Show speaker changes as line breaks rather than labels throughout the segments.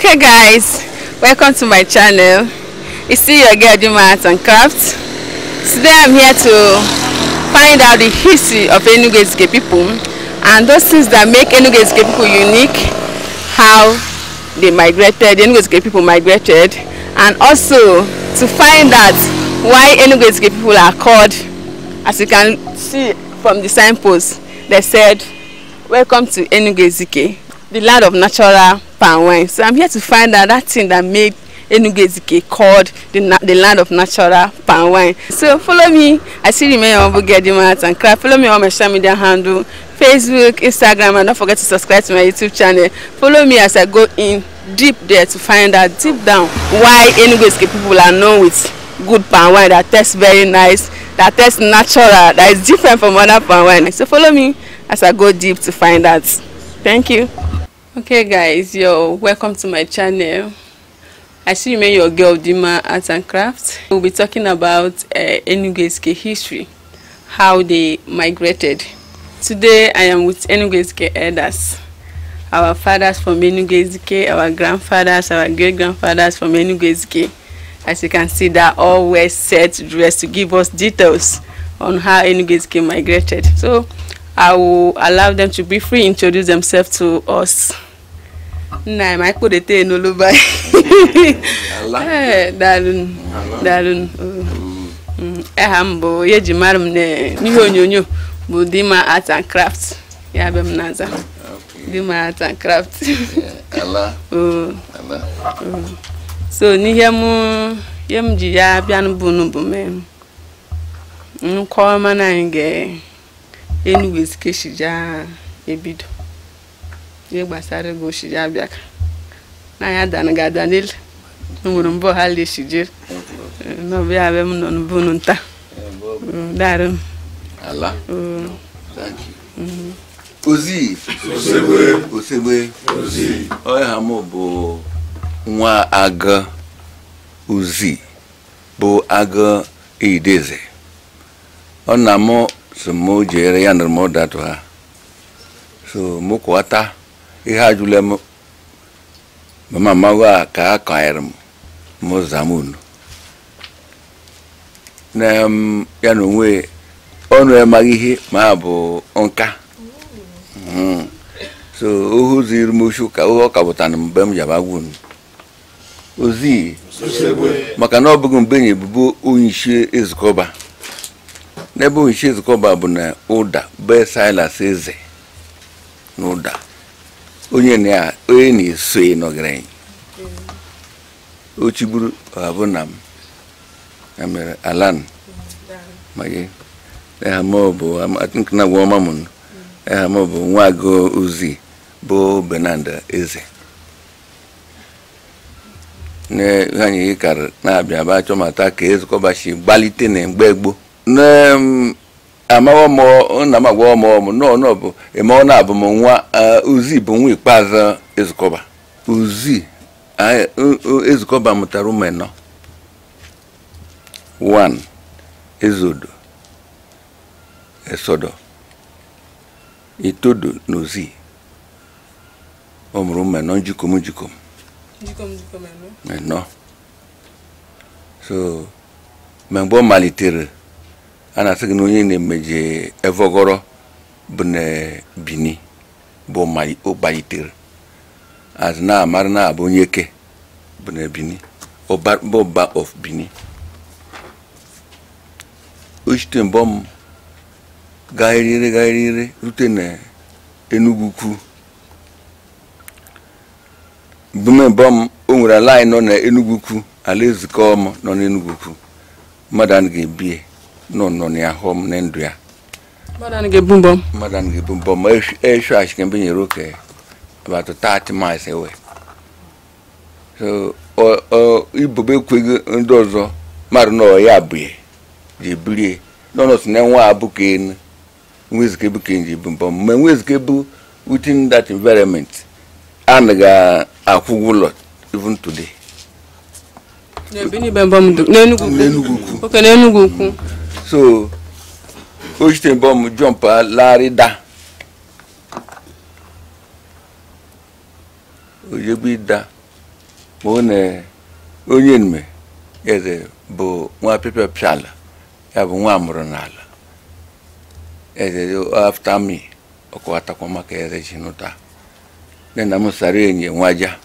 Okay guys, welcome to my channel. It's still your girl Dimma Art and Craft. Today I'm here to find out the history of Enugu Ezike people and those things that make Enugu Ezike people unique, how they migrated, the Enugu Ezike people migrated, and also to find out why Enugu Ezike people are called, as you can see from the signpost, they said, welcome to Enugu Ezike, the land of natural palm wine. So I'm here to find out that thing that made Enugu Ezike called the land of natural palm wine. So follow me. I still remain your humble girl, Dimma Art and Craft. Follow me on my social media handle, Facebook, Instagram, and don't forget to subscribe to my YouTube channel. Follow me as I go in deep there to find out deep down why Enugu Ezike people are known with good palm wine that tastes very nice, that tastes natural, that is different from other palm wine. So follow me as I go deep to find out. Thank you. Okay guys, yo, welcome to my channel. I still remain your girl Dimma Art and Craft. We'll be talking about Enugu Ezike history, how they migrated. Today I am with Enugu Ezike elders, our fathers from Enugu Ezike, our grandfathers, our great-grandfathers from Enugu Ezike. As you can see, they are all well set dressed to give us details on how Enugu Ezike migrated. So I will allow them to briefly introduce themselves to us. Nna m akpọdete n'olu. Daalụ, daalụ. Aha m bụ ihe eji mara m n'ihe onyonyo bụ Dimma Art and Craft. Ya be m na-aza. Dimma Art and Craft. So n'ihe m ihe m ji ya bịa n'bụ bụ m nkọwa na anyị ga Enugu Ezike shija ebido. Ihe gbasara ego shija abịa ka na ya dana ga Daniel nwere mbọ ha le shije n'ọbịa be m nọ n'bụ nta. Daalụ.
Ala. Thank you. Ozi. Osegbe. Osegbe. Ozi. Oya m bụ nwa aga Ozi bụ aga Ideze. Ọ na mụ so mụ jere ya nụrụ m datụ ha. So mụ kwata ihe ajụle m mama mawa ka a kanyere m mụ zamunu. Na ya na onwe ọnụ amaghị ihe ma bụ nka. So ohu ziri m oshu ka ohu ọka bụtana mgbe m jaba gwunu. Ozi maka na ọ bụghị mgbe enyi bụbu onye isi Ezukọba. N'ebe onye isi Ezukọba bụ na ụda be Silas Eze na ụda onye na-eso nọgara anyị o chigburu ọ bụ na m ya mere alan ma gị eha m bụ I think na gwa ọma m eha m bụ nwa agụ Ozi bụ Bernard Eze na anyị kara na-abịa ba chọmata ka Ezukọba si gbalite na mgbe gboo. Na amawa m na m agwa m no no bụ eme ọ na-abụ m nwa Ozi bụ nwa ikpeazụ Ezukọba. Ozi Ezukọba mụtara ụmụ anọ. 1 Ezodo, Esodo, Itodo na Ozi. Ọ mụrụ ụmụ anọ njikom njikom. Anọ. So mgbe ọ malitere a na-asị gị na onye na-emeje evogoro bụ na Bini bụ ọ gbalitere as na amara na abụ onye eke bụ na Bini bụ ọba of Bini. O site mbọ m gagharịrị rute na Enugu Ukwu. Mbọ m o nwere ala anyị nọ na Enugu Ukwu, ala Ezukọ m nọ n'Enugu Ukwu, mmadụ anaghị ebie nọ nọ na ahụ m na ndụ ya.
Mmadụ anaghị ebu mbọ.
Mmadụ anaghị ebu mbọ ma eshu ashike mbe nyere oke about 30 miles away. So ibobe ekweghị ndị ọzọ mmadụ nọ ya abụghị ji ebulie nọ si na nwa abụka enu nwa Ezike bụ ka ji ebu mbọ ma nwa Ezike bụ within that environment anaghị akwụ ụgwọ ụlọ even today.
N'Enugu Ukwu. Okay, n'Enugu Ukwu.
So o site mbọ m jump larị da ojegbe da Ma ọ na onye nme eze bụ nwa pịpịa pịala ya bụ nwa amụrụ n'ala eze after me ọkọwatakwa maka eze ji nụta nne na m sara enyi nwaja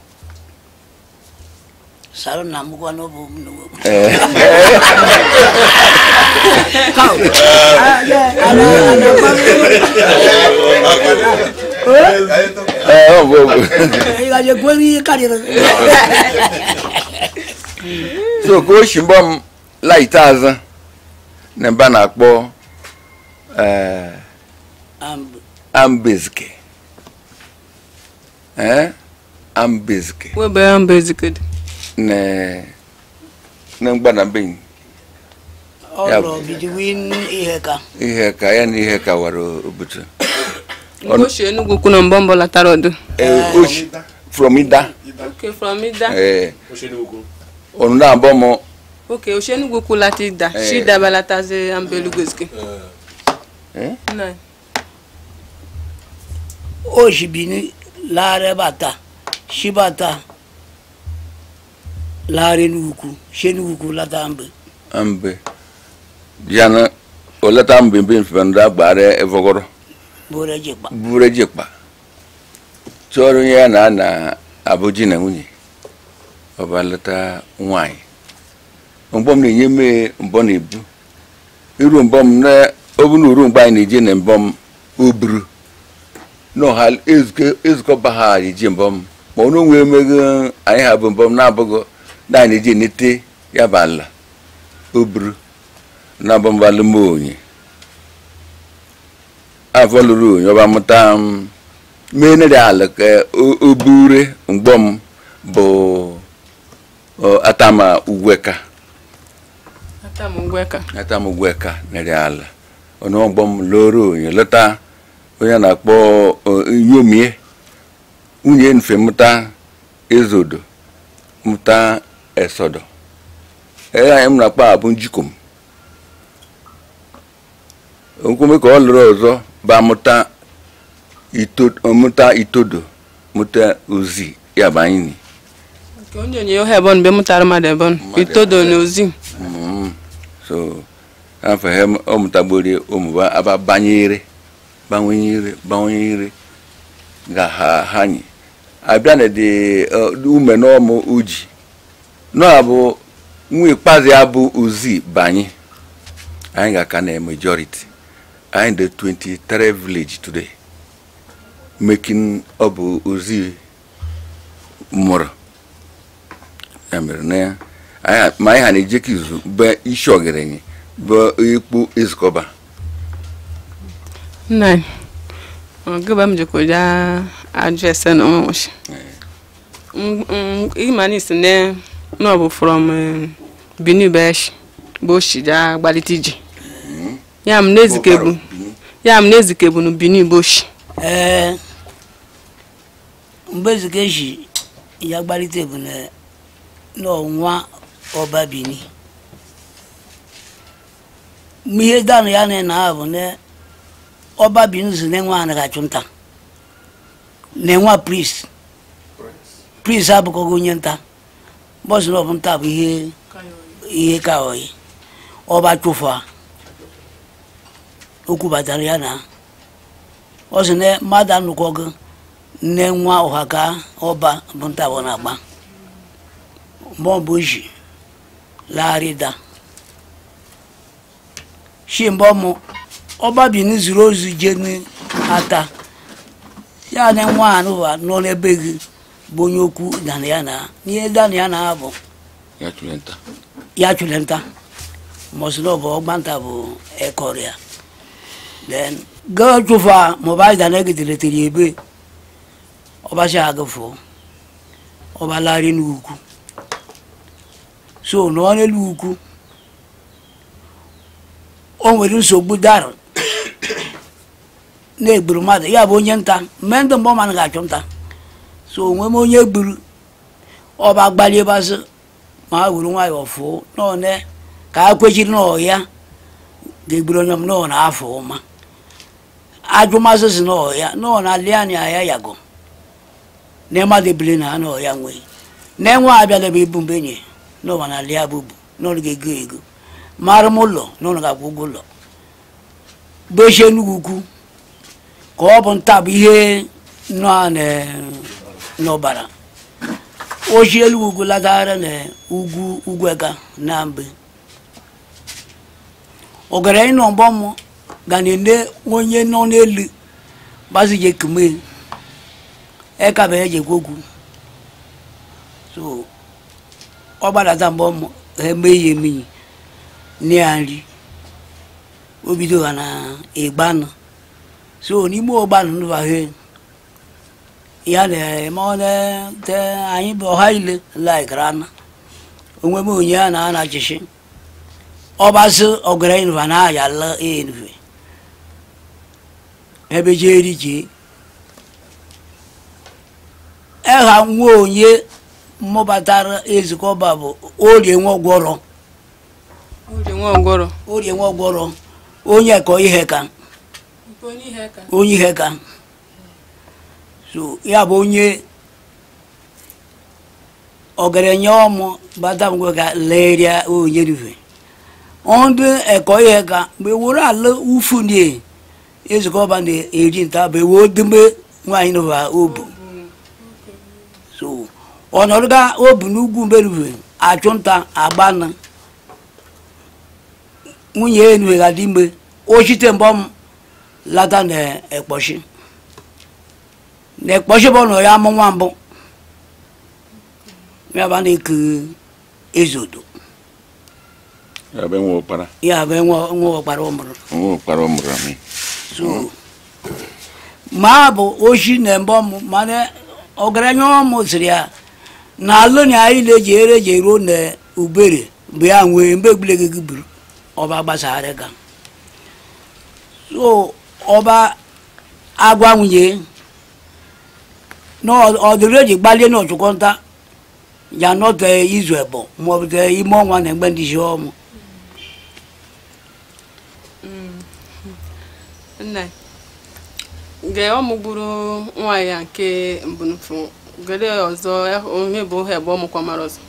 sara na m gwa n'obu m n'obu
so ka o si mbọ m laite azụ na mba na-akpọ Ambezike. Ambezike.
Webe Ambezike dị?
Na mgbada mbenyi.
Ọlọ between Iheka.
Iheka, ya na Iheka wara obutu.
Oshi Enugu kwu na mbọ mbọ latara ọdụ.
Oshi from Ida.
Okay, from Ida.
Oshi Enugu.
Onu na mbọ mọ.
Okay, Oshi Enugu kwu lata Ida. Shi Ida balatazi Ambelugozike. Nine.
Oshi bini lare bata, shibata lare nuku, shenuku lata ambe.
Ambe. Jana olata ambe mbe mfanda gbare evogoro.
Bure jekpa.
Bure jekpa. Chọrọ ya na na abuji na nwunye. Ọba lata nwanyị. Mbọ m na-enye me mbọ na ebu. Iru mbọ m na obu na uru mgbe anyị na-eje na mbọ m oburu. No hal ezukọ ba ha eji mbọ m ma ọ na onwe emego anyị ha bụ mbọ m na-abụghị na anyị na-eji enete ya bụ ala oburu na mbọ m alụm onye afọ lụrụ onye ọba mụta m menere ala ka obure mgbọ m bụ atama ugweka.
Atama ugweka.
Atama ugweka nere ala ọnụ mgbọ m lụrụ onye lọta onye na-akpọ yomie nwunye nfe mụta ezodo mụta esodo ee anyị m na-akpọ abụ njikom nkwume ka ọ lụrụ ọzọ ba mụta mụta itodo mụta ozi ya bụ anyị ni
onye onye ohe ebon mgbe mụtara mmadụ ebon itodo na ozi.
So afọ ha ọ mụtagbori ụmụ aba banyere gbanwenyere ga ha hanyi abịa na dị ume n'ọmụ uji na abụ nwa ikpeazụ ya bụ ozi banye anyị ga-aka na majority anyị dị 23 village today making ọ bụ ozi mụrụ ya mere na ya ma anyị ha na-ejekọ izu bụ isi ọgaranya bụ ikpu ezukọba.
Nine. Gịba m jikwa ja ajụ ese na onwe nwụchi. Ịma n'isi ne na ọ bụ from Benin Besh bụ oshi ja gbalite ije. Ya m n'ezike bụ na Benin bụ oshi.
Mgbe ezike ji ya gbalite bụ na n'ọnwa ọba Benin. Ihe danụ ya na bụ na ọba Benin si na-enwe anaghị achụ nta na-enwe priest priest abụkọghị onye nta bọsụ na ọbụ nta bụ ihe ka oyi ọba chụfụ okwu batara ya na ọ sị na mmadụ anụkọghị nne nwa ọha ka ọba bụ nta bụ na-agba mgbe ọ bụ ji lagharịda shi mgbe ọmụ ọba Benin zuru ozu jee n'ata ya na nwa anụwa nọ n'ebe gị bụ onye okwu dana ya na ihe dana ya na abụ ya chụle nta ma ọ sị na ọ bụ ọgba nta bụ ekọrọ ya then gaa chụfa ma ọba dana egidere tere ebe ọba si agụfụ ọba larị n'ugwu so nọ n'elu ugwu o nwere nsogbu dara na-egburu mmadụ ya bụ onye nta mme ndị mbọ mmadụ ga-achụ nta so onwe m onye gburu ọba gbalie basị ma ha wuru nwayọọ fụọ n'one ka ha kwechiri n'ọhịa ga-egburu onye m n'ọ na afọ ọma ajụmasị si n'ọhịa n'ọ na lia na ya yago na mmadụ ebili na n'ọhịa nwee Na enwe abịala ebe ibu mgbe enyi n'ụwa na ala ya bụ bụ n'ụlọ ga-ego ego mara m ụlọ n'ụlọ ga-akwụ ụgwọ ụlọ gbechie Enugwu Ukwu ka ọ bụ nta bụ ihe nọ n'ọbara ochie Enugwu Ukwu latara na ugwu Ugwueka na mbe ọgaranya nọ mbọ m ga na-ene onye nọ n'elu gbazije kume eka bụ eji ekwu okwu so ọ gbadata mbọ m eme ihe emenyi nye ya nri o bido ha na ịgbanụ so n'ime ọgbanụ nụbaghe ya na-eme ọ na-te anyị bụ ọha ile laikara ana onwe m onye a na na-achịchị ọbasị ọgaranya nụba na aja ala enufe ebe jee eri jee eha nwa onye mụbatara ezikọba bụ orie nwa ọgwọrọ orie nwa ọgwọrọ onye kọ ihe ka onye ihe ka so ya bụ onye ọgaranya ọmụ bata ngwe ka leria onye rufe ọndụ ekọ ihe ka mgbe were ala ufu nie ezikọba na-eri nta bụ ewe odume nwaanyị nụba obu so ọnọdụga obu n'ugwu mberufe achụnta agbana nwunye enuwe ga-adị mgbe ochite mbọ m lata na ekpọchi na ekpọchi bụ na ya amụ nwa mbụ ya bụ na-eku ezodo
ya bụ nwa ọkpara
ya bụ nwa ọkpara ọ mụrụ
nwa ọkpara ọ mụrụ amị
so ma bụ ochi na mbọ m mana ọgaranya ọmụ sịrị ya na alụ na anyị na-eji ere eji eruo na ubere mgbe ya nwee mgbe egbule gị buru ọba gbasara ga so ọba agwa nwunye na ọdịrị eji gbalie na ọchụkwọnta ya nọte izu ebo maọbụ te ime ọnwa na mgbe ndị ji ọmụ
nna ge ọmụ gburu nwa ya nke mbụnụfụ gele ọzọ onye bụ ha ebe ọmụkwa mara ọzọ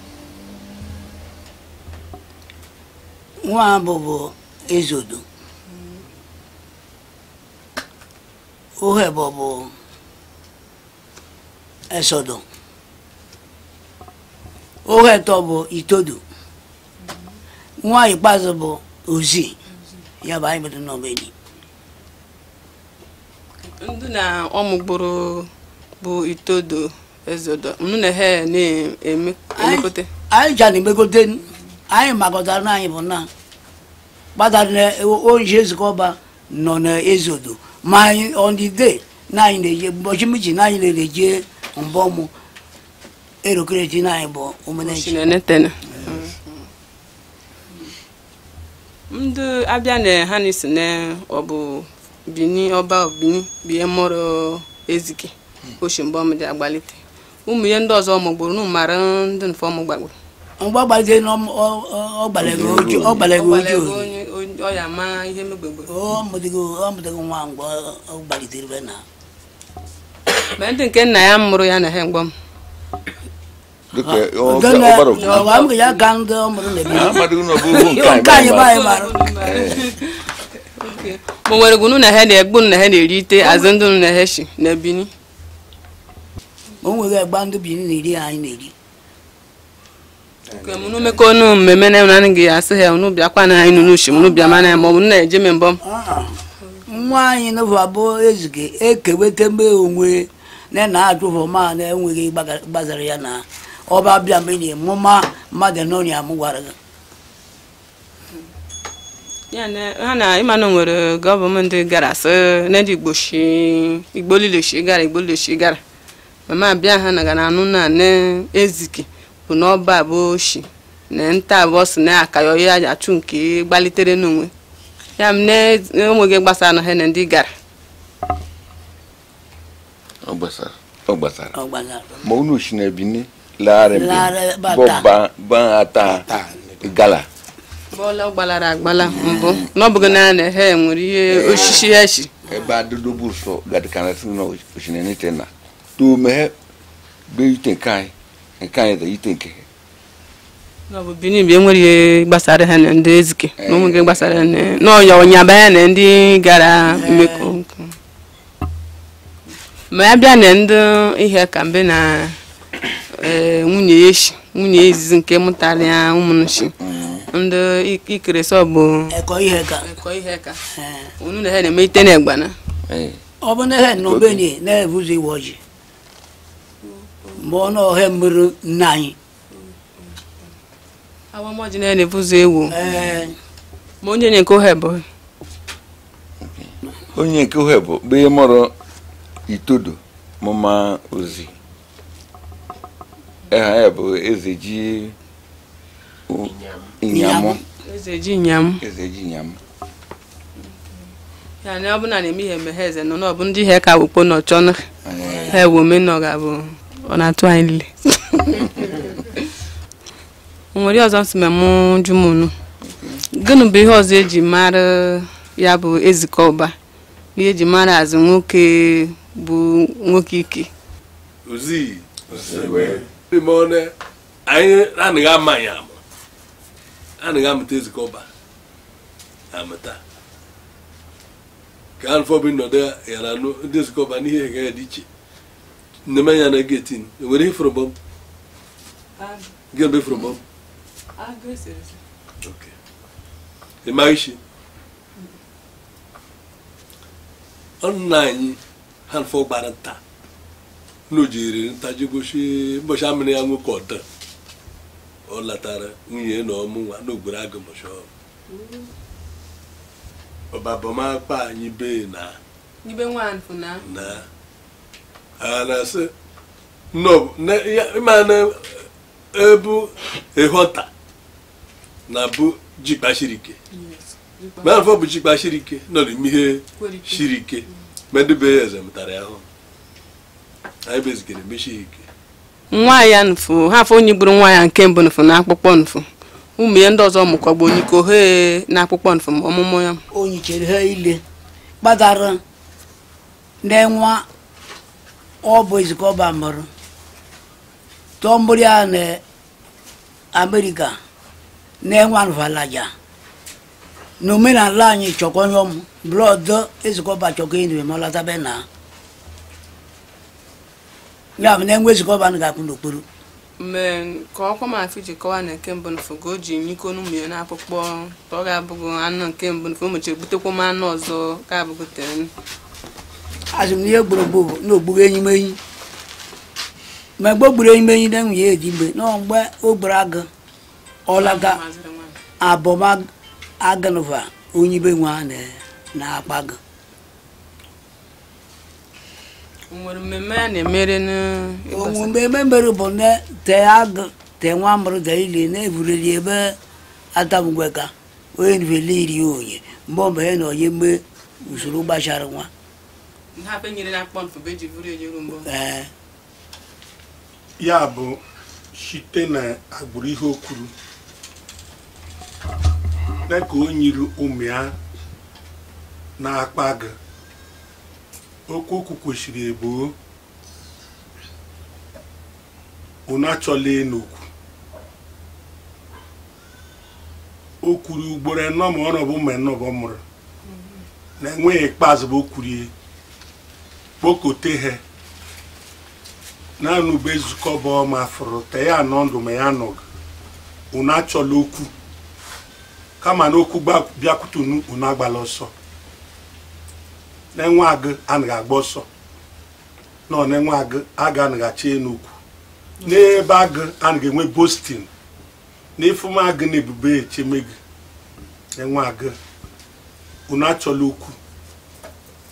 nwa bụ bụ ezodo ohe bụ bụ esodo ohe tọ bụ itodo nwa ikpeazụ bụ ozi ya bụ anyị bido n'ọbedi
ndị na ọmụ gburu bụ itodo ezodo nnu na ha na-emekote
anyị ja na-emekote anyị makọtara na anyị bụ na kpatara na onye ezikọba nọ na ezodo ma anyị on the day na anyị na-eje ụbọchị michi na anyị na-eje mbọ mụ erokerechi na anyị bụ omenachi
ndị abịa na ha na-esi na ọ bụ Bini ọba Bini bụ ihe mụrụ Ezike oshi mgbe ọmụ dị agbalite ụmụ ihe ndị ọzọ ọmụgburu na mara ndị mfe ọmụ gbagburu
mgbe agbalite na ọgbalego ojo
ọya ma ihe megbegbe
ọ mụdịgo nwa mgbe ọ gbalitere na
ma ndị nke nna ya mụrụ ya na ha mgbọm ma nwere gunu na ha na-egbu na ha na-eri ite azụ ndị na ha shi na Bini
o nwere egba ndị Bini na-eri anyị na-eri
nke mụ mekọ ọnụ mmemme na na gị asị ha unu bịakwa na anyị nunu shi mụ bịa mana ma ọ bụ na eje me mbọ
nwa anyị n'ụfọ abụọ Ezike ekewete mgbe onwe na na ajụfọ ma na enweghị gbazara ya na ọba bịa mgbe na mụma mmadụ nọ ya mụ gwara gị
ya na ha na ịma na nwere gọọmenti gara sị na ndị Igbo shi Igbo lile shi gara Igbo lile shi gara mama bịa ha na gara anụ na ne Ezike bụ na ọba bụ oshi na nta abụọ si na akayo ya achụ nke gbalitere n'onwe ya m na onweghị gbasara na ha na ndị gara
ọ gbasara ọ gbasara ma unu shi na Bini laarị bọ ba ata gala
bọọlụ gbalara agbala mbụ na ọ bụghị naanị ha nwere ihe osisi ha shi
ebe adịdo bụ sọ gadịkana si na oshinenite na to mehe be ite nke anyị Nke anyị dị ite nke
na bụ Benin bi enwere ihe gbasara ha na ndị Ezike na ụmụ gị gbasara na n'ọya ọnyaba ya na ndị gara mmekọ ma ya bịa na ndị ihe ka mbe na nwunye ya shi nwunye izizi nke mụtara ya ụmụnshi ndị ikere sọ bụ
ekọ ihe ka
unu na ha na-eme ite na egbana
ọ bụ na ha nọ Benin na-ebuzi iwe ọjị mgbe ọ na ọha mmiri nna anyị
awamọjị na na-ebuzi ewu ma onye nye nke ohe bụ
onye nke ohe bụ mgbe mụrụ itodo mụma ozi eha ya bụ eze ji Inyamụ
eze ji Inyamụ
eze ji Inyamụ
ya na ọ bụ na na-eme ihe emeghe eze nọ n'ọbụ ndị ihe ka wukpo nọchọ ha ewu omenọ ga-abụ ọ na-atụ anyị lile nwere ọzọ nsị ma mụ jụ m unu gịnị bụ ihe ọzọ eji mara ya bụ Ezike Ọba ihe eji mara azụ nwoke bụ nwoke ike
ozi ime anyị anaghị ama ya ama anaghị amụta Ezike Ọba amụta ka afọ bụ nọdụ ya na ndị Ezike Ọba n'ihe ga dị iche nneme ya na getin enwere ifuru bọm gịnị bụ ifuru bọm ị maghị isi nna anyị ha nfọ gbara nta nna jiri nta jigosi mbọchị amịrị ya nwoke ọdọ ọ latara nwunye na ọmụ nwa n'ogbere agụ mbọchị ọrụ ọbabọmakpa anyị bee na na a na-asị ịma na ebu ịghọta na bụ jikpa siri ike ma afọ bụ jikpa siri ike nọ n'ime ihe siri ike ma ndị be ya eze mụtara ya hụ anyị bezikere mechi ike
nwa ya nfu ha afọ onye gburu nwa ya nke mbụ nfu na akpụkpọ nfu ụmụ ya ndị ọzọ mụkọgbu onye ka ohe na akpụkpọ nfu ma ọmụmụ ya
onye chere ha ile kpatara na nwa ọ bụ Ezike Ọba mụrụ tọọ mgbụrụ ya na Amerịka na enwe anụfalaja na omenala anyị chọkọ onye ọmụ blọd Ezike Ọba chọkọ enyi ma ọlatabe na ya bụ na enwe Ezike Ọba ga-akwụ n'okpuru
mgbe ka ọkwa ma afọ iji kọwa na nke mbụ nfu ka o ji nyiko n'ụmụ ya n'akpụkpọ ka ọ ga-abụghị anụ nke mbụ nfu o mechara butekwa m anụ ọzọ ga-abụghị ten
azụ m ihe gburu gburu na ogburu enyimenyi ma mgbe o gburu enyimenyi na nwunye ya eji mgbe na mgbe o gburu agụ ọlata abọmagụnụva onye ibe nwa na-akpa gị
nwere mmemme a na-emere
omume mere bụ na tee agụ tee nwa mụrụ tee ili na-evureli ebe atamgwe ka onye nvele iri onye mgbe ọbụ ya na onye mee usoro gbachara nwa ee
ya bụ site na agbụrụ ihe o kwuru na ka o nyiri ụmụ ya na-akpa gị okwu okwu kwesịrị egboo unu achọla ịnụ okwu o kwuru ugboro enọ ma ọ nọbụ ma enọ bụ mụrụ na enweghị ikpeazụ bụ o kwuru kpokote ha naanị ube ezukọ bụ ọma fụrụ te ya anọ ndụ ma ya anọghị unu achọla okwu kama na okwu bịakwute unu unu agbala ọsọ na-enwe agụ anaghị agba ọsọ nọ na-enwe agụ aga anaghị achị n'ukwu n'ebe agụ anaghị enwe bostin na ifuma agụ na ebube echeme gị na-enwe agụ unu achọla okwu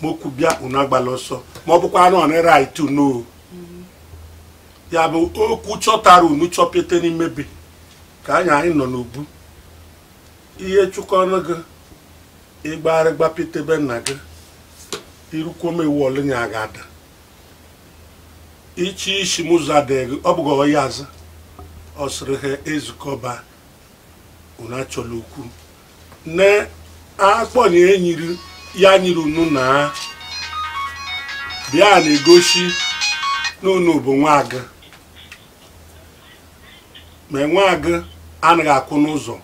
ma okwu bịa unu agbala ọsọ ma ọ bụkwa anụ ọnịra itu no ya bụ okwu chọtara unu chọpịte n'imebe ka anyị anyị nọ n'ubu ihe chụkọ ọnụ gị ịgbagharị gbapịtebe nna gị irukwuomewu ọlụnya ga-ada ichi isi m ụzọ adịghị ọ bụghị ọya azụ ọ sịrị ha ezukọba unu achọla okwu ne akpọ na enyiri ya nyiri unu na bịa na-egosi na unu bụ nwa agụ Ma enwe agụ anaghị akwụ n'ụzọ.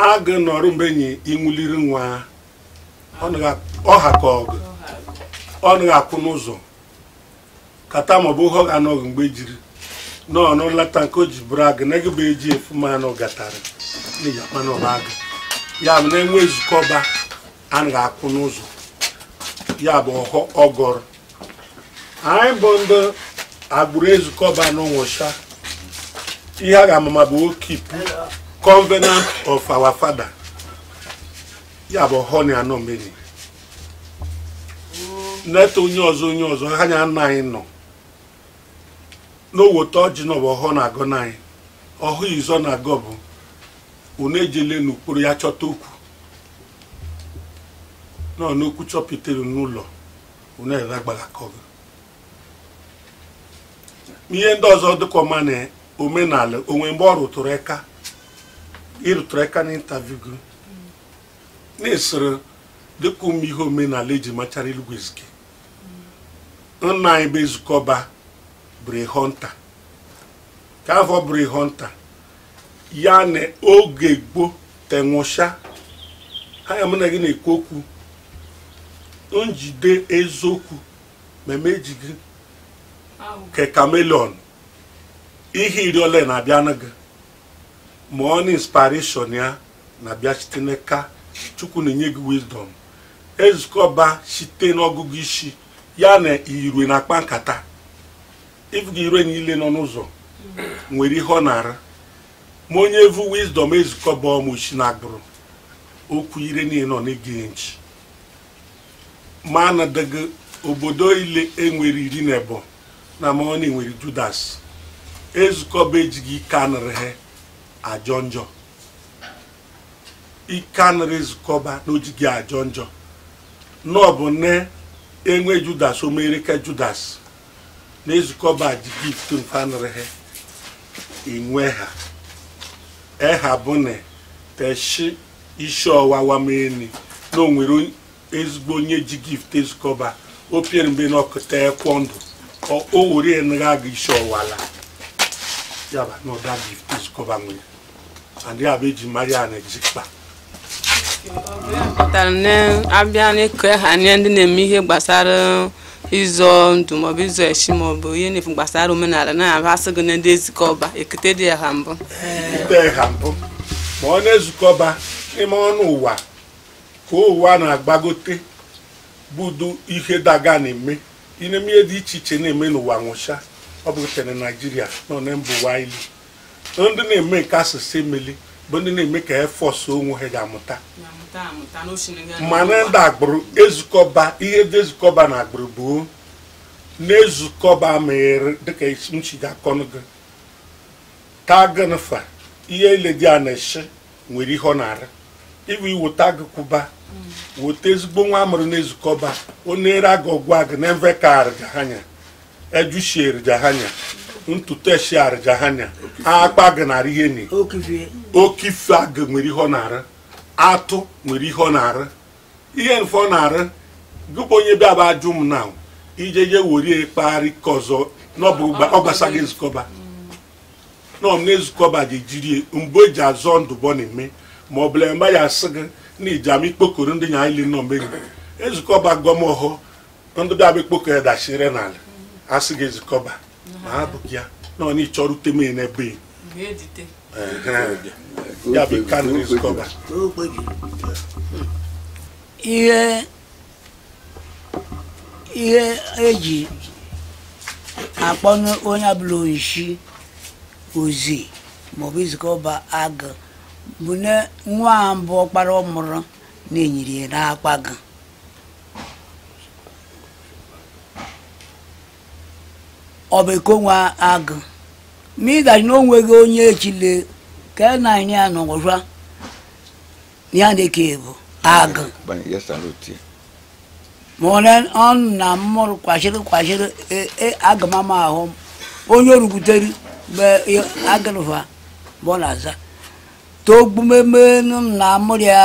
Agụ nọrọ mgbe enyi ịnwuliri nwa ọha ka ọgụ ọ naghị akwụ n'ụzọ kata maọbụ ụhọ ga-anọghị mgbe jiri nọ nlata nke o ji bụrụ agụ na ego bụ eji efu ma anọ gatara n'ihi akpa n'ọba agụ. Ya bụ na enwe ezukọba anaghị akwụ n'ụzọ. Ya bụ ọhọ ọgọrọ anyị bụ ndị agbụrụ ezukọba n'ụnwụcha. Ihe a ga-amama bụ keep covenant of our father. Ya bụ ọhọ na anọ mmiri neta onye ọzọ ha nya nna anyị nọ n'owota ọjị nọ bụ ọhọ na-agọ na anyị ọhụ izọ na-agọ bụ unu ejele n'ukpuru ya chọta okwu nọ n'okwu chọpụtere n'ụlọ unu eragbagakọgị. Ihe ndị ọzọ dịka ọma na omenala onwe mgbe ọ rụtụrụ aka ịrụtụrụ aka na intaviu gị na-esoro dịka ụmụ ihe omenala eji machara Enugu Ezike. Nna anyị bụ Ezukọba bụrụ hunter. Ka afọ bụrụ hunter ya na oge gboo tenwụsha anya mụ na gị na-ekwu okwu njide eziokwu ma emejighị ke chameleon ihe iri ole na-abịa na gị ma ọ na inspiration ya na-abịa site n'aka Chukwu na-enye gị wisdom. Ezukọba site n'ọgụgụ isi ya na irwe na-akpa nkata ịfụga irwe niile nọ n'ụzọ nwere ihe ọ na-ara ma onye vu wisdom Ezukọba ọmụchi na agbụrụ okwu ire niile nọ na-ege nchi ma anadịghị obodo ile enwere iri na ebo na ma ọ na-enwere Judas. Ezukọba ejighị ike anịrị ha ajọ njọ ike anịrị Ezukọba na ojighị ajọ njọ na ọ bụ nne enwe Judas o mere ka Judas na Ezukọba ji gift mfe anịrị ha enwe ha eha bụ na teshi isi ọwawa meni na o nwere ezigbo onye ji gift Ezukọba o piere mgbe na ọkụta ekwo ndụ o were enugha agụ isi ọwala ya bụ na ọda gift Ezukọba nwere and ya bụ eji mara ya na ejikpa
pụtara na abịa n'ịkọ ha nye ndị na-eme ihe gbasara ịzọ ndụ maọbụ ịzọ echi maọbụ ihe na-efu gbasara omenala na-abasị gị na ndị Ezukọba ekete dị ha mbụ
ekete ha mbụ ma ọ na-ezukọba n'ime ọnụ ụwa ka ụwa na-agbagote budu ihe daga na-eme ime ihe dị iche iche na-eme n'ụwa nwụcha ọ bụ na Naịjirịa nọ na mba ụwa ilu ndị na-eme nke asụsụ emeli bụ ndị na-eme ka efọs onwe ha ga-amụta mana ndị agbụrụ Ezukọba ihe dị Ezukọba na agbụrụ bụ na-ezukọba mere dịka nchiga akọnụ gị taa gịnịfa ihe ile dị a na-eshi nwere ihe ọ na-ara iwu iweta gị kwụba weta ezigbo nwa amụrụ na-ezukọba ọ na-ere agụ ọgwụ agụ na mve ka arịjahanya ejushi erịjahanya ntutu eshi arịjahanya akpa gị nara ihe ni okife agụ nwere ihe ọ na-ara atụ nwere ihe ọ na-ara ihe mfe ọ na-ara gụpụ onye bịa bụ ajụ m na ije je were kpagharị ka ọzọ n'ọbụ ọ gbasaghị Ezukọba nọ m na-ezukọba ji jiri mgbe eji azọ ndụ bọ na-eme ma ọ bụla mgbe ya asị gị na ijam ikpokoro ndị nya ile nọ mmeri Ezukọba gọm ọhọ ndị bịa bụ ikpokoro ya dachire n'ala asị gị Ezukọba ma ha bụ ya nọ na ịchọrọ uteme n'ebe ya bụ kanụ Ezukọba.
Ihe eji akpọ onye ọbụla oshi ozi maọbụ Ezukọba agụ bụ na nwa mbụ ọkpara ọ mụrụ na-enyiri ya n'akpa gị. Ọ bụ eko nwa agụ ma ịgaji na onweghị onye echile ka na anyị ya nọgwa ya na-eke bụ agụ ma ọ na mmụrụ kwachiri kwachiri agụmama ahụ onye orukwutere mgbe agụrụfa bụ ọ na-aza togbumeme na mụrụ ya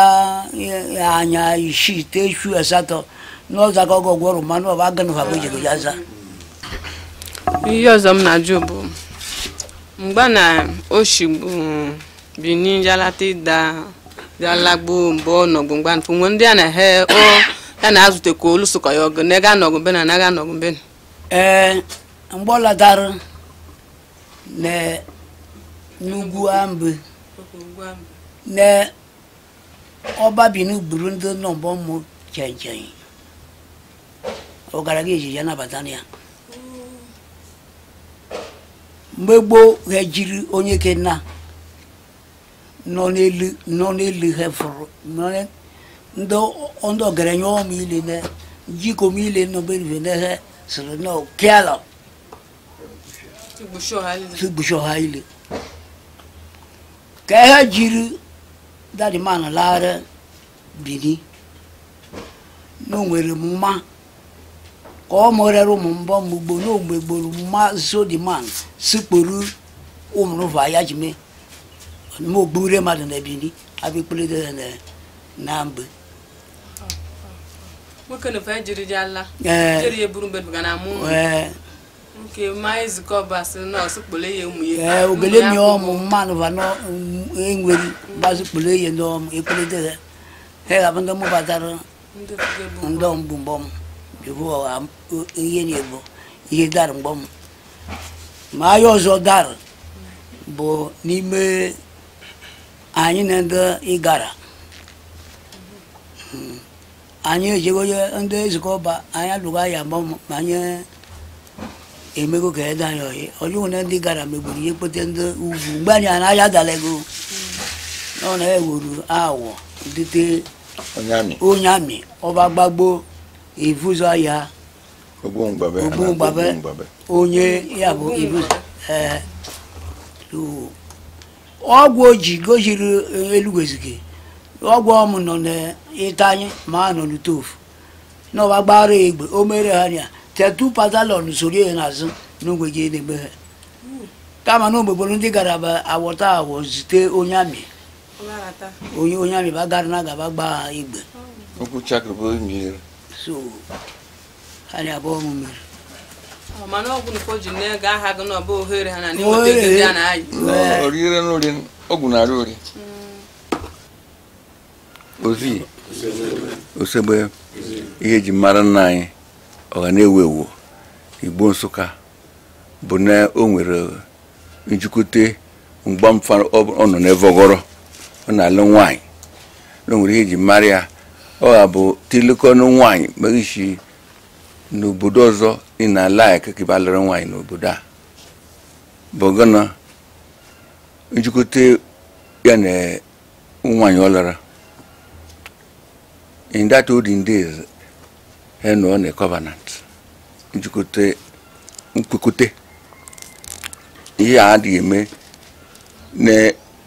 anya isii techu asatọ n'ọzakọ ọgwọrọ mmanụ ọba agụrụfa bụ ejego ya za.
Ihe ọzọ m na-ajụ bụ Mgbe na oshi Benin jalata da jalagbo mbọ nọgbu mgba nfu nwe ndị a na he o ya na-azụte ka olu sụkọ ya ọgụ na ga nọgụ mbe na naga nọgụ mbe.
Ee, mgbe ọ latara na n'ugwu ambụ na ọba Benin gburu ndị nọ mbọ mmụ chenchen ọgara gị ejiji anabata ya. Mgbe gboo ha jiri onye kenna nọ n'elu ha fụrụ ndị ọgaranya ọmụ ile na jikom ile nọ berife na ha sịrị na kiala gbuchi ọha ile ka ha jiri daddy man lara Benin na o nwere mma ka ọ mụrịara ụmụ mbọ mgbo na ogbe gboro mma zodiman sikporo ụmụrụva ya ji mee ma ogbure mmadụ na Benin abịakpere na mgbe
nwoke na ofe jiri ji ala jiri ya buru mgbe ga na amụ nke ma ezikọ basị na ọsụkpụle ya ụmụ ya.
Ogele mi ọmụ mmanụ va na enwere gbazikpụle ya ndị ọmụ ekpere ha ha ga-abụ ndị mụbatara ndị mbụ mbọm ihe na-ebu ihe dara mgbọm ma ahịa ọzọ dara bụ n'ime anyị na ndị ịgara anyị ejego ndị ezikọ ọba anyị alụghị ya mbọm ma anyị emego ka ede anyị oyi onye na ndị gara megburu ihe kpote ndị ugwu mgbe anyị anaghị adala ego ọ na-ewuru awọ dite onye amị ọba gbagbo ivuzo ya ogbungbabe onye ya bụ ivuzo. Ọgwụ oji goziri elugwezike ọgwụ ọmụ nọ n'ịta anyị ma nọ n'utofu n'ọba gbara egbe o mere ha ya tetu patalọn soro ya n'azụ n'ogwe gị na-egbe ha kama na ogbegboro ndị gara awọta awọ zite onye amị onye amị ba gara na gaba gbaa egbe so anyị abụọ m mere
mana ọgwụ nfọ ji na-ega aha gị na ọbụ ohere ha na n'inweta ego ndị a na-ayị
orire n'ori ọgwụ na-arị ori ozi osegbe ihe eji mara nna anyị ọ ga na-ewu ewu Igbo Nsụka bụ na o nwere njikọta mgbamfa ọ nọ n'evogoro ọ na-alụ nwaanyị na o nwere ihe eji mara ya ọ ga bụ tilekọnụ nwaanyị megishi n'obodo ọzọ ị na-ala ya kekebe alụrụ nwaanyị n'obodo a bụ gana njikọta ya na nwaanyị ọ lụrụ in that olden days ha nọ na covenant njikọta nkwekọta ihe a adịghị eme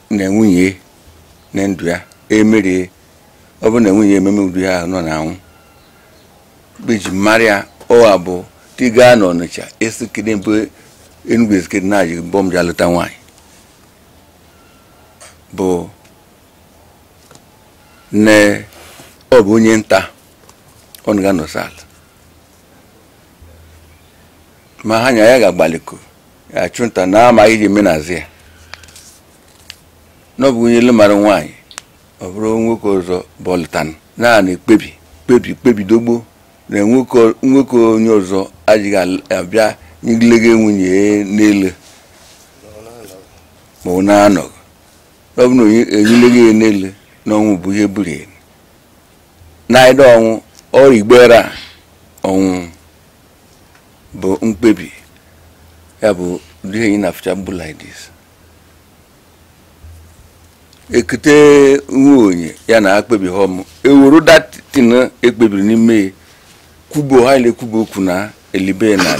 na nwunye na ndụ ya emerie ọ bụ na nwunye ememe ụdị ya nọ na anwụ beji mara ọ bụ tiga n'Ọnịcha esi kedu mgbe Enugu Ezike na-ajị bọm ji alụta nwaanyị bụ na ọ bụ onye nta ọ ga-anọsa ala ma ha nya ya ga-agbaliko achụ nta na amaghị iji eme n'azụ ya na ọ bụ onye mara nwaanyị ọ bụrụ nwoke ọzọ bụ ọlụtanụ naanị kpebi kpebi kpebidogbo na nwoke onye ọzọ adịghị abịa nyegilege nwunye n'elu ma ọ na-anọghị ọ bụ na enyilege ya n'elu na ọnwụ bụ ihe buru ya na ịdọ ọnwụ ọrịa igbere a ọnwụ bụ mkpebi ya bụ ụdị ihe na-afụcha mbụ like this ekete nwunye ya na akpebi ha ọmụ ewuru datin ekpebiri n'ime kwubo ha ile kwubo okwu na elibe na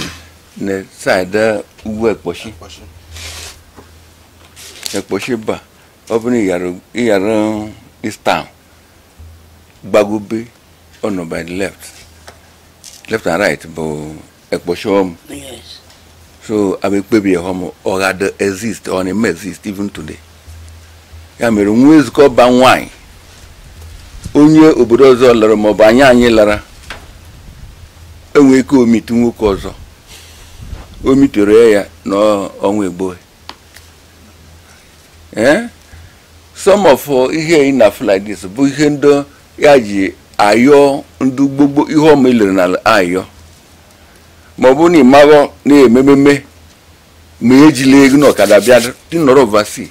na saịdị ugwu ekpochi ekpochi ba ọ bụ na ịyara this town gbagobe ọnọ by the left left and right bụ ekpochi ọmụ. So abekpebi ya ọmụ ọ ga exist ọ na-eme exist even today. Ya mere nwa ezukọ ba nwaanyị onye obodo ọzọ lara maọbụ anyị anyị lara enwe ike omitu nwoke ọzọ o mitere ya na ọnwa egbo Some of ihe ị na-afụ like this bụ ihe ndị ya ji ayọ ndị gbogbo ihe ọma elere n'ala ayọ ma ọ bụ na ịmarọ na-emememe ma ejila ego na ọkada bịa dị nọrọ oversea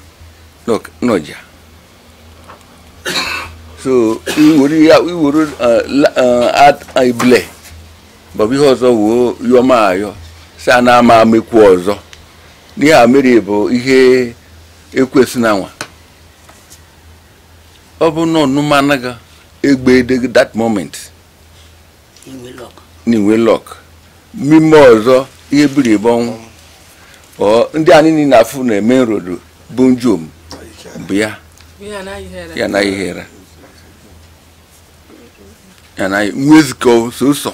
n'ọja so iwere ya iwere ibile maọbụ ihe ọzọ wuo yọma ayọ si a na-ama amekwu ọzọ n'ihe a mere bụ ihe ekwesị na nwa ọ bụ na ọnụmanaga egbe edegị that moment n'inwe lọk mmemme ọzọ ihe biri ebe ọnwụ ọ ndị a niile na-afụ na main road bụ njom bụ ya ya na ihere ya na nwezikọ sọsọ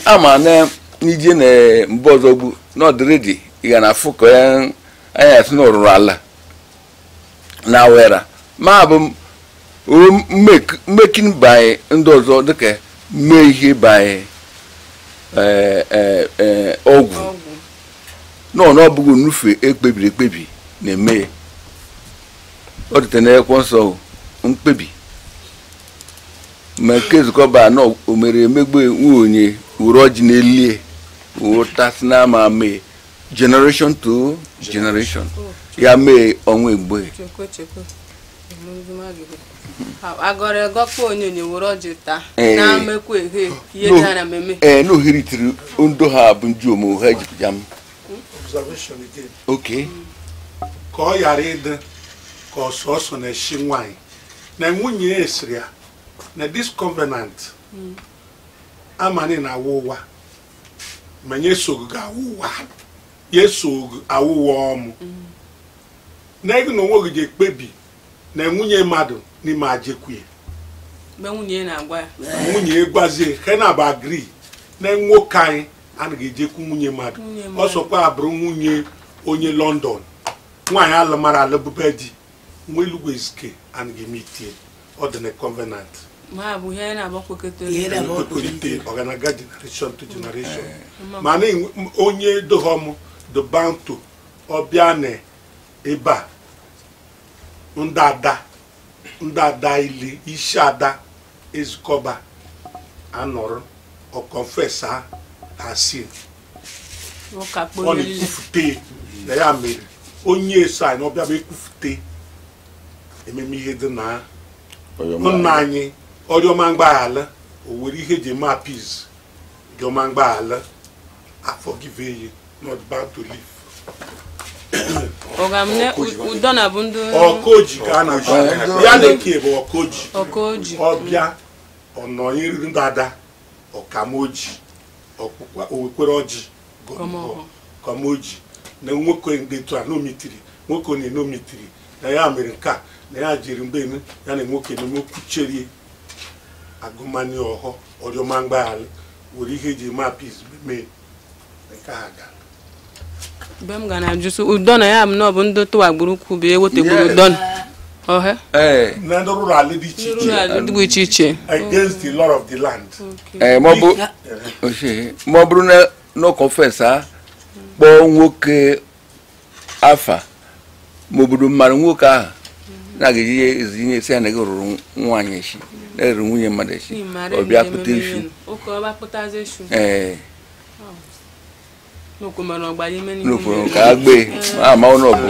ama na n'ije na mba ọzọ bụ n'ọdịrịdị ị ga na-afụ ka anya si n'ọrụrụ ala na wera ma bụ making by ndị ọzọ dịka mee ihe by ọgwụ nọ na ọ bụghị nnufe ekpebiri ekpebi na-eme ọ dịte na akwụkwọ nsọ mkpebi ma nke nzukọba na o mere emegbe nwunye were ọjị n'elie wụtasị na ama mee generation to generation ya mee ọnwa egbe n'ohiritiri ndo ha bụ nju ha ejipụta m
observation again.
Okay.
Ka ọ ghara ịdị ka ọsọsọ na-eshi nwanyị na nwunye ya esiri ya na this covenant amani na awụ ụwa ma nye sogo ga-awụ ụwa ya sogo awụ ụwa ọmụ na ego na onwe gị ji ekpebi na nwunye mmadụ n'ime ajekwu ya
mgbe nwunye na-agwa ya
nwunye gwazie ha na-abụ agree na nwoke anyị anaghị ejekwu nwunye mmadụ ọsọkwa abụrụ nwunye onye London nwaanyị alụmara alụbube di nwa Enugu Ezike anaghị eme itie ọ dị na covenant kwekọrịta ọganaga generation to generation mana onye doghọm the bound to ọbịa na ebe a ndị ada ili isi ada ezukọba anọrọ ọ confessa ha sin ọ na-ekwufute na ya mere onye eso anyị ọbịa bụ ekwufute ememe ihe dị na nna anyị ọrịọma mgbaghara o were ihe eji eme appease rịọma mgbaghara aforgive ya not bound to live. Ọkọji ka a na-akpọ ya na-eke bụ ọkọji ọbịa ọnọnyeriri ndị ada ọkamoji owekwere ọjị kọmoji na nwoke ndị etu a n'omitiri nwoke onye n'omitiri na ya mere nke a na ya jiri mgbe ya na nwoke na okwucherie agụmani ọhọ ọrịọma mgbaghara were ihe eji eme appease mee nke a gara.
Mgbe m ga na-ajụsị udo na ya bụ na ọ bụ ndị tụwagburu ukwu bụ ewetegburu udo ọhe
na ndị rụrụ ala dị iche iche
dị iche iche
against the law of the land.
Ma ọ bụrụ na no confess a kpọọ nwoke afa ma obodo mmadụ nwoke ahụ na-agaji ezinye esi ya na gị rụrụ nwaanyị echi na rụrụ nwunye mmadụ echi ọ bịa pụta isu ee n'okwu ka agbe ama ụlọ bụ